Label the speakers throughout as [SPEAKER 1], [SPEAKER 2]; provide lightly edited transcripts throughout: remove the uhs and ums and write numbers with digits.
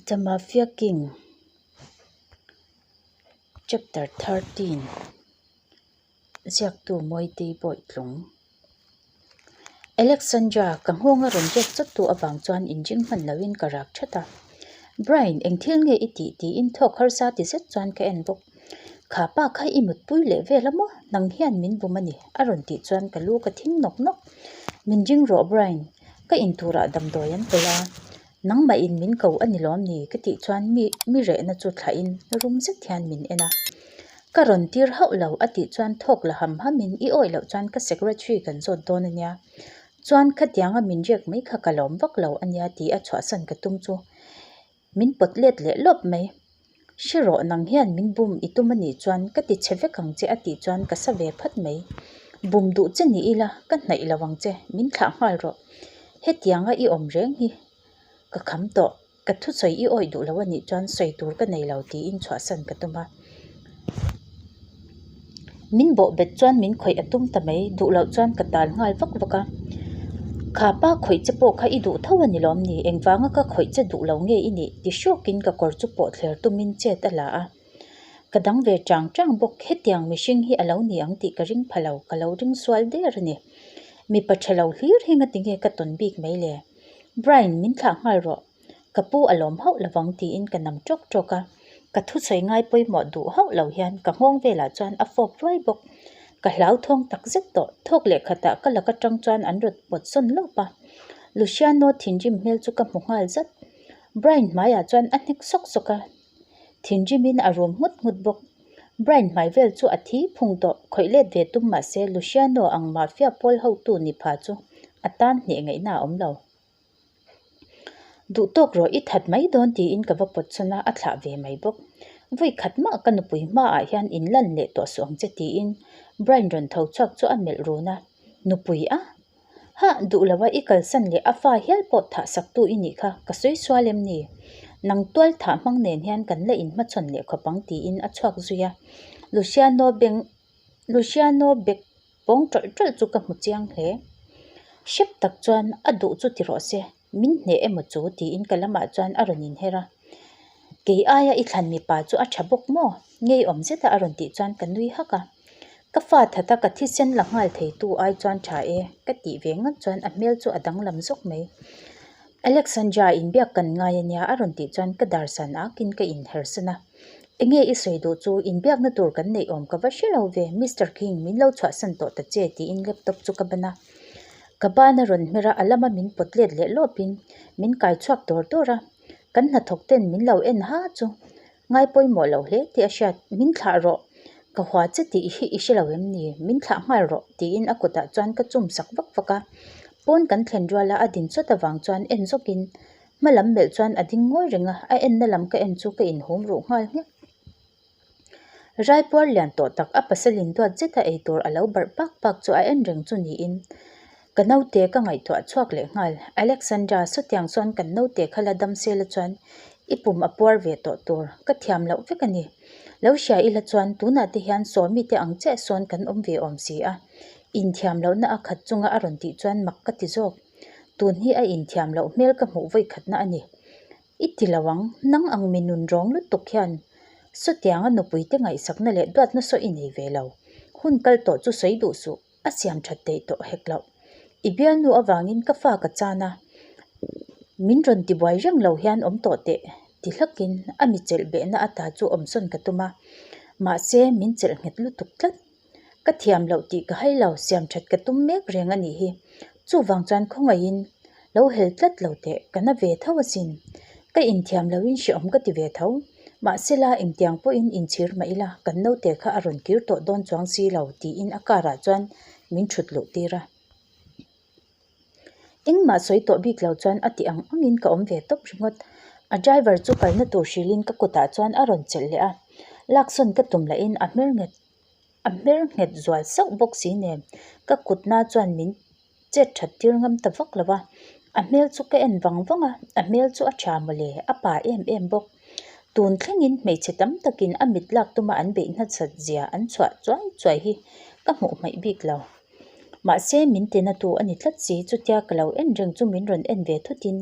[SPEAKER 1] The Mafia King Chapter 13 Ziaktu Mawitei Bawitlung Alexandra ka nghawnga rawn riak chawt tu avang chuan inring hman loin ka rak that a. Brian eng thil nge i tih tiin thawk harsa ti zet chuan ka en bawk. Kha pa kha i mutpui leh vel a maw? Nang hian min bum a ni a rawn tih chuan ka lu ka thing nawk nawk. Min ring rawh Brian, ka inturah damdawi an pawlh a. Nangmah in min ko a ni lawm ni? Ka tih chuan mi mi rehna chu thlah in rum zet hian min en a. Ka rawn tir hauh lo a tih chuan thawk la ham ham in i awih loh chuan ka secretary kan zawt dawn a nia. Chuan khatianga min riak mai kha ka lawm vak lo a nia ti a chhuahsan ka tum chu min pawt let leh lawp mai. Hre rawh nang hian min bum i tum a nih chuan ka ti chhe vek ang che a tih chuan ka sa ve phat mai. Bum duh che ni ila ka hnaih lo ang che, min thlah nghal rawh. Hetianga i awm reng hi ka kham tawh, ka thusawi i awih duh lo a nih chuan sawi tur ka nei lo tiin chhuahsan ka tum a. Min bawh bet chuan min khawih a tum ta mai, duh loh chuan ka tal nghal vak vak a. Kha pa khawih che pawh kha i duh tho a ni lawm ni? Engvanga ka khawih che duh lo nge i nih? ti hrawkin ka kawr chu pawh thler tumin chet a la a. Ka dang ve chang chang bawk, hetiang mihring hi a lo ni ang tih ka ring pha lo, ka lo ring sual der a ni. Mipa tha lo hlir hi ngatinge ka tawn bik mai le? Brian, min thlah nghal rawh. Ka pu a lawm hauh lovang tiin ka nam tawk tawk a, ka thusawi ngai pawimawh duh hauh lo hian ka nghawng velah chuan a fawp ruai bawk. Ka hlauthawng tak zet tawh, thawk leh khatah ka lak atang chuan an rawn pawt sawn lawp a. Luciano thinrim hmel chu ka hmu nghal zat. Brian hmaiah chuan a hnek sawk sawk a, thinrimin a rum nghut nghut bawk. Brian hmai vel chu a thi phung tawh, khawih let ve tum mahse Luciano ang mafia pawl hotu ni pha chu a tan hneh ngaihna a awm lo. Duh tawk rawh i that mai dawn tiin ka va pawt chhawn a, a thlah ve mai bawk. Vawi khat mah ka nupui hmaah hian in lan leh tawh suh ang che tiin Brian rawn tho chhuak chu a melh run a, Nupui a? Hah, duh lo a i kalsan leh a fa hial pawh thah sak tu i nih kha, ka sawi sual em ni? Nang tual thah hmang nen hian kan la inhmachhawn leh khawp ang tiin a chhuak zui a. Luciano beng Luciano bek Pawng tawlh tawlh chu ka hmu chiang hle. Hrep tak chuan a duh chu ti rawh se, min hneh emaw chu tiin ka lamah chuan a rawn inher a. Kei aia i thlan mipa chu a tha bawk maw? Ngeiawm zeta a rawn tih chuan ka nui hak a. Ka fa thata ka thisen la nghal theitu ai chuan tha e, ka tih ve ngawt chuan a hmel chu a danglam zawk mai. Alexandra inbiak kan ngai ania a rawn tih chuan ka dar san akin ka inhersan a. Enge i sawi duh chu inbiakna tur kan neih awm ka va hre lo ve Mister King min lo chhuahsan tawh ta che tiin laptop chu ka ban a. Ka ban a rawn hmer a, a lama min pawt let leh lawpin min kai chhuak dawr dawr a. Kan hnathawk ten min lo en ha chu ngai pawimawh lo hle tih a hriat. Min thlah rawh, ka hua che tih hi i hre lo em ni? Min thlah nghal rawh tiin a kutah chuan ka chum sak vak vak a. Pawn kan thlen ruala a din chawt avang chuan en zawkin Hma lam melh chuan a ding ngawi reng a, a enna lam ka en chu ka inhum ruh nghal nghek. Raipuar lian tawh tak a pasal in duat zeta ei tur a lo barh pak pak chu a en reng chu niin ka naute ka ngaihtuah chhuak leh nghal. Alexandra, sawtiang chuan kan naute kha la dam sela chuan i pum a puar ve tawh tur, ka thiam loh vek a ni. Lo hria ila chuan tunah te hian sawmi te ang chiah sawn kan awm ve awm si a, inthiam lohna a khat chunga a rawn tih chuan mak ka ti zawk. Tun hi a inthiam loh hmel ka hmuh vawi khatna a ni. I ti lo ang, nang ang mi nun rawng lutuk hian sawtianga nupui te ngaihsakna leh duatna saw i nei ve lo. Hun kal tawh chu sawi duh suh, a siam that theih tawh hek loh. I bialnu avangin ka fa ka chan a, min rawn tibuai reng lo hian awm tawh teh ti hlakin a mi chelh behna ata chu awmsawn ka tum a, mahse min chelh nghet lutuk tlat. Ka thiam loh tih ka hai lo, siam that ka tum mek reng a nih hi. Chuvang chuan khawngaihin lo hel tlat lo teh, ka na ve tho asin. Ka inthiam lohin hrehawm ka ti ve tho. Mahsela engtiang pawhin inchhir mah ila, kan naute kha a rawn kir tawh dawn chuang si lo tiin a car ah chuan min thut luh tir a. Engmah sawi tawh bik lo chuan a ti ang angin ka awm ve tawp ringawt. A driver chu kalna tur hrilhin ka kutah chuan a rawn chelh leh a, laksawn ka tum lahin a hmer nghet a hmer nghet zual sauh bawk si nen ka kutna chuan min chet that tir ngam ta vak lo va, a hmel chu ka en vang vang a, a hmel chu a tha mawle, a pa em em bawk. Tun thlengin hmeichhe tam takin a mit lak tuma an beih hnasat zia an chhuah chuai chuai hi ka hmuh hmaih bik lo. Mahse min tina tu a ni tlat si, chutia ka lo en reng chu min rawn en ve thutin.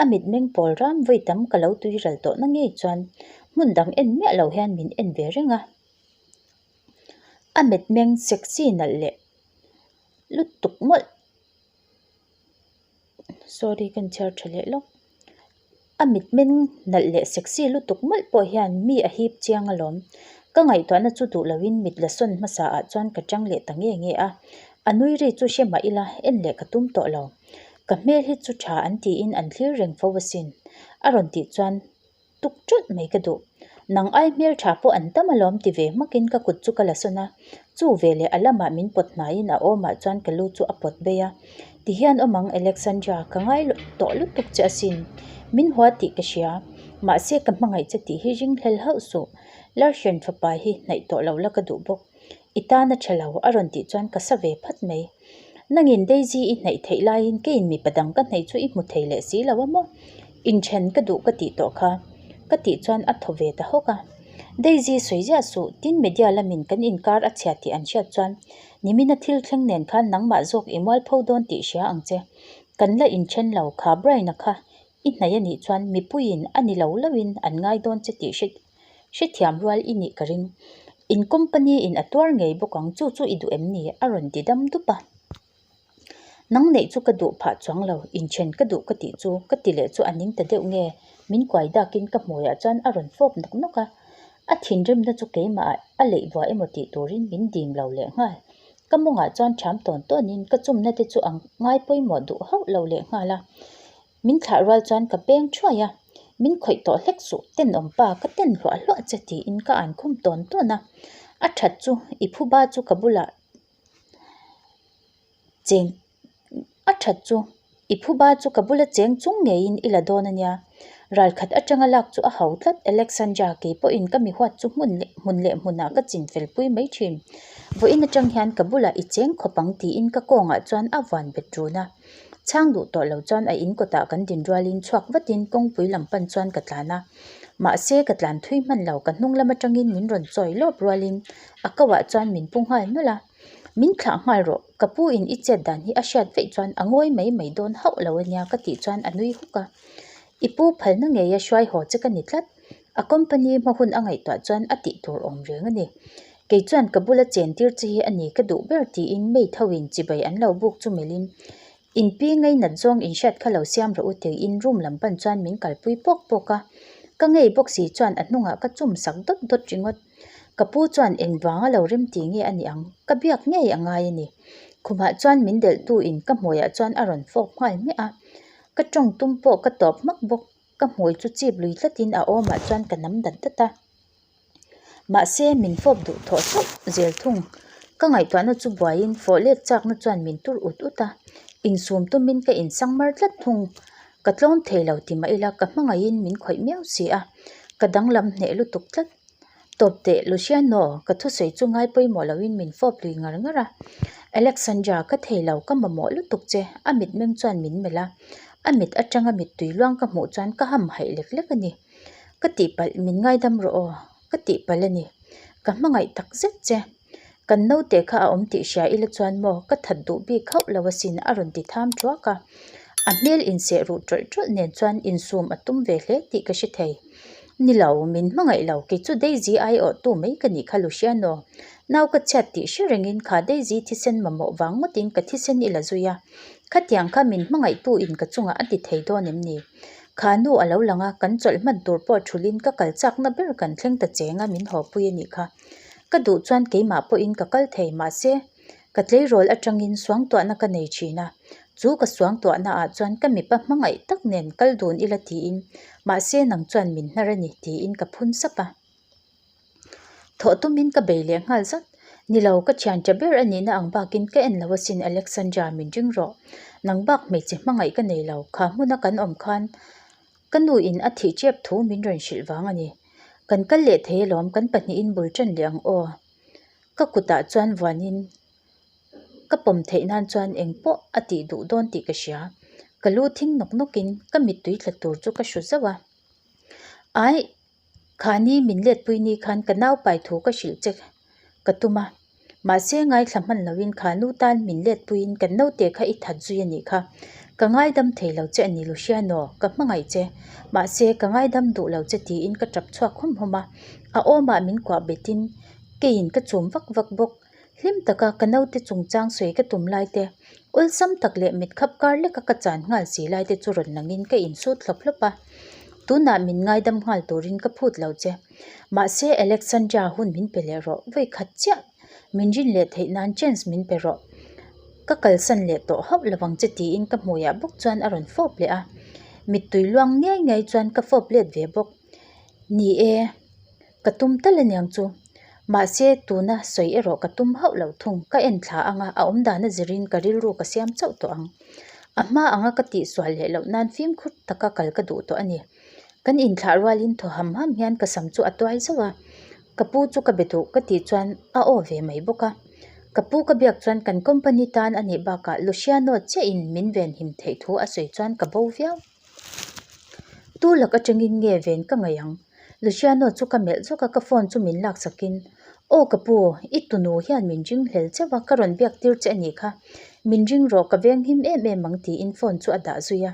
[SPEAKER 1] A mitmeng pawl ram vawi tam ka lo tui ral tawhna ngei chuan hmun dang en miah lo hian min en ve reng a. A mitmeng sexy nalh leh lutuk mawlh. Sorry ka inchhiar tha leh lawk. A mitmeng nalh leh sexy lutuk mawlh pawh hian mi a hip chiang alawm. Ka ngaihtuahna chu duh loin mit la sawn hmasa ah chuan ka chang leh ta nge nge a. A nui ri chu hre mah ila en leh ka tum tawh lo. Ka hmel hi chu tha an tiin an thlir reng fo asin. A rawn tih chuan tuk ṭawlh mai ka duh. Nang ai hmel tha pawh an tam alawm ti ve hmakin ka kut chu ka la sawn a, chu veleh a lamah min pawt hnaiin a awmah chuan ka lu chu a pawt bei a. Ti hian awm ang Alexandra, ka ngai tawh lutuk che asin. Min hua tih ka hria, mahse ka hmangaih che tih hi ringhlel hauh suh. Larsen fapa hi hnaih tawh lo la ka duh bawk. I tan a tha lo, a rawn tih chuan ka sa ve phat mai. Nangin Daisy i hnaih theih laiin keiin mipa dang ka hnaih chu i hmu thei leh si lo a maw? Inthen ka duh ka tih tawh kha. Ka tih chuan a thaw ve ta hawk a. Daisy sawi ziah suh, tin media lamin kan inkar a chhia tih an hriat chuan nimina thil thleng nen khan nangmah zawk i mualpho dawn tih hria ang che. Kan la inthen lo kha Brian-a kha i hnaih a nih chuan mipuiin a ni lo loin an ngai dawn che tih hre Hrethiam rual i nih ka ring. In company in a tuar ngei bawk ang, chu chu i duh em ni? A rawn ti dam dup a. Nang neih chu ka duh phah chuang lo, inthen ka duh ka tih chu ka ti leh chu a ning ta deuh nge? Min kuai dakin ka hmuiah chuan a rawn fawp nawk nawk a. A thinrimna chu keimah ah a leih vua emaw tih turin min dim lo leh nghal. Ka mawngah chuan ṭham tawn tawnin ka chumna te chu a ngai pawimawh duh hauh lo leh nghal a. Min thlah rual chuan ka peng thuai a, min khawih tawh hlek suh, tenawm pa ka ten hluah hluah che tiin ka an khum tawn tawn a. A that chu i phuba chu ka bulah cheng a that chu i phuba chu ka bula cheng chung ngeiin i la dawn a nia. Ralkhat atanga lak chu a hau tlat Alexandra kei pawhin ka mi huat chu hmun leh hmun leh hmunah ka chin fel pui mai thin. Vawiin atang hian ka bulah i cheng khawp ang tiin ka kawngah chuan a vuan bet run a. Chhang duh tawh lo chuan a in kawtah kan din rualin chhuak vatin kawngpui lam pan chuan ka tlan a. Mahse ka tlan thui hman lo, ka hnung lam atangin min rawn chawi lawp rualin a kauah chuan min pu nghal nawlh a. Min thlah nghal rawh, ka pu in i chet dan hi a hriat veih chuan a ngawi mai mai dawn hauh lo ania ka tih chuan a nui huk a. I pu phalna ngeia hruai haw che ka ni tlat, a company hma hun a ngaihtuah chuan a tih tur awm reng a ni. Kei chuan ka bula chen tir che hi a ni ka duh ber tiin maid ho in chibai an lo buk chu melhin in pi ngainat zawng in hriat kha lo siam rawh u tiin room lam pan chuan min kalpui pawk pawk a. Ka ngei bawk si chuan a hnungah ka chum sak dawt dawt ringawt. Ka pu chuan engvanga lo rem ti nge a ni ang? Ka biak ngei a ngai a ni. Khumah chuan min delhtu in ka hmuiah chuan a rawn fawk nghal hmiah a. Ka tawng tum pawh ka tawp hmak bawk. Ka hmui chu chip lui tlatin a awmah chuan ka nam dat dat a. Mahse, min fawp duh thawh thawh zel thung. Ka ngaihtuahna chu buaiin fawh let chakna chuan min tur ut ut a. Insum tumin ka insang mar tlat thung. Ka tlawm thei lo ti mah ila ka hmangaihin min khawih miau si a. Ka danglam hneh lutuk tlat. Tawp teh, Luciano, ka thusawi chu ngai pawimawh loin min fawp lui ngar ngar a. Alexandra, ka thei lo, ka mamawh lutuk che, a mitmeng chuan min melh a. A mit atanga mittui luang ka hmuh chuan ka ham haih lek lek a ni. Ka tihpalh, min ngaidam rawh aw, ka tihpalh a ni. Ka hmangaih tak zet che. Kan naute kha a awm tih hria ila chuan maw ka that duh bik hauh lo asin a rawn ti tham thuak a. A hmel inseh ruh tawlh tawlh nen chuan insum a tum ve hle tih ka hre thei. Ni lo, min hmangaih lo, kei chu Daisy aiawh tu mai ka nih kha Luciano. Nau ka chhiat tih hre rengin kha Daisy thisen mamawh vang ngawtin ka thisen i la zui a. Khatiang kha min hmangaihtu in ka chungah a ti thei dawn em ni? Kha nu a lo lang a, kan chawlh hman tur pawh thulin ka kal chakna ber kan thleng ta cheng a min haw pui a nih kha. Ka duh chuan keimah pawhin ka kal thei mahse ka tleirawl atangin suangtuahna ka nei thin a, chu ka suangtuahna ah chuan ka mipa hmangaih tak nen kal dun ila tiin mahse nang chuan min hnar a ni tiin ka phun sap a. Thawh tumin ka bei leh nghal zat, ni lo ka thian tha ber a nihna ang bakin ka en lo asin Alexandra min ring rawh, nang bak hmeichhe hmangaih ka nei lo, kha hmuna kan awm khan Ka nu in a thih tep thu min rawn hrilh vang a ni. Kan kal leh thei alawm kan pahnihin bul tan leh ang aw. Ka kutah chuan vuanin ka pawm theih nan chuan eng pawh a tih duh dawn tih ka hria. Ka lu thing nawk nawkin ka mittui tla tur chu ka hru zauh a. Aih, khani min letpui ni khan ka nau pai thu ka hrilh che ka tum a. Mahse ngaithla hman loin kha nu tan min let puiin kan naute kha i that zui a nih kha. Ka ngaidam thei lo che a ni Luciano, ka hmangaih che. Mahse ka ngaidam duh lo che tiin ka tap chhuak hawm hawm a. A awmah min kuah betin keiin ka chum vak vak bawk. Hlim taka ka naute chungchang sawi ka tum lai te, awlsam tak leh mit khap kar leka ka chan nghal si lai te chu rawn langin ka insut hlawp hlawp a. Tunah min ngaidam nghal turin ka phut lo che. Mahse Alexandra hun min pe leh rawh, vawi khat chiah min rin leh theih nan chance min pe rawh. Ka kalsan leh tawh hauh lo vang che tiin ka hmuiah bawk chuan a rawn fawp leh a. Mittui luang ngiai ngiai chuan ka fawp let ve bawk. Ni e. Ka tum tal aniang chu. Mahse, tuna sawi erawh ka tum hauh lo thung. Ka en thla anga a awmdana zirin ka rilru ka siam chauh tawh ang. A hma anga ka tihsual leh loh nan fimkhur taka kal ka duh tawh a ni. Kan inthlah rualin thaw ham ham hian ka sam chu a tuai zauh a. Ka pu chu ka be duh ka tih chuan a aw ve mai bawk a. Ka pu ka biak chuan kan company tan a nih bakah Luciano chiahin min venhim theih thu a sawi chuan ka bo viau. Tu lak atangin nge ven ka ngaih ang? Luciano chu ka melh zawk a, ka phone chu min lak sakin, Aw ka pu, i tunu hian min ring hlel chauh a, ka rawn biak tir che a nih kha. Min ring rawh, ka veng him em em ang tiin phone chu a dah zui a.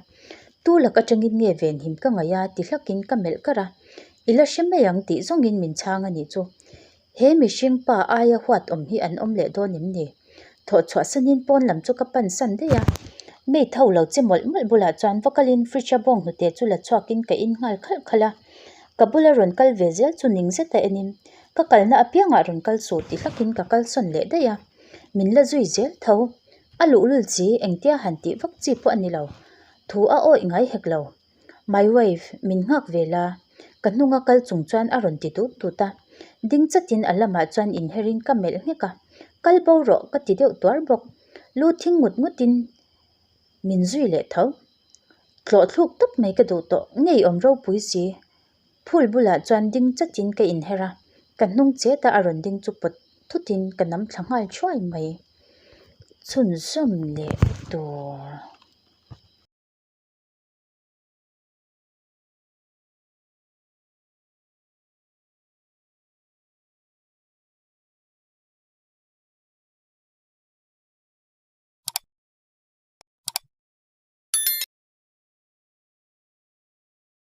[SPEAKER 1] Tu lak atangin nge ven him ka ngaih a ti hlakin ka melh kar a. I la hre mai ang tih zawngin min chhang a nih chu. He mihring pa aia huat awm hi an awm leh dawn em ni? Thawh chhuah sanin pawn lam chu ka pan san daih a. Maid ho lo che mawlh mawlh bulah chuan va kalin fridge a bawng hnute chu la chhuakin ka in nghal khalh khalh a. Ka bula rawn kal ve zel chu ning zeta enin ka kalna apiangah rawn kal suh ti hlakin ka kal sawn leh daih a. Min la zui zel tho. A luhlul chi engtia han tih vak chi pawh a ni lo. Thu a awih ngai hek lo. My wife, min nghak ve la. Ka hnunga kal chung chuan a rawn ti dut dut a. Ding chatin a lamah chuan inherin ka melh nghek a. Kal bo rawh ka ti deuh tuar bawk. Lu thing ngut ngutin min zui leh tho. Tlawh thluk tawp mai ka duh tawh, ngeiawm ropui si. Phul bulah chuan ding chatin ka inher a, ka hnung chet a a rawn ding chu pawt thutin ka nam thla nghal thuai mai. Chhunzawm leh tur.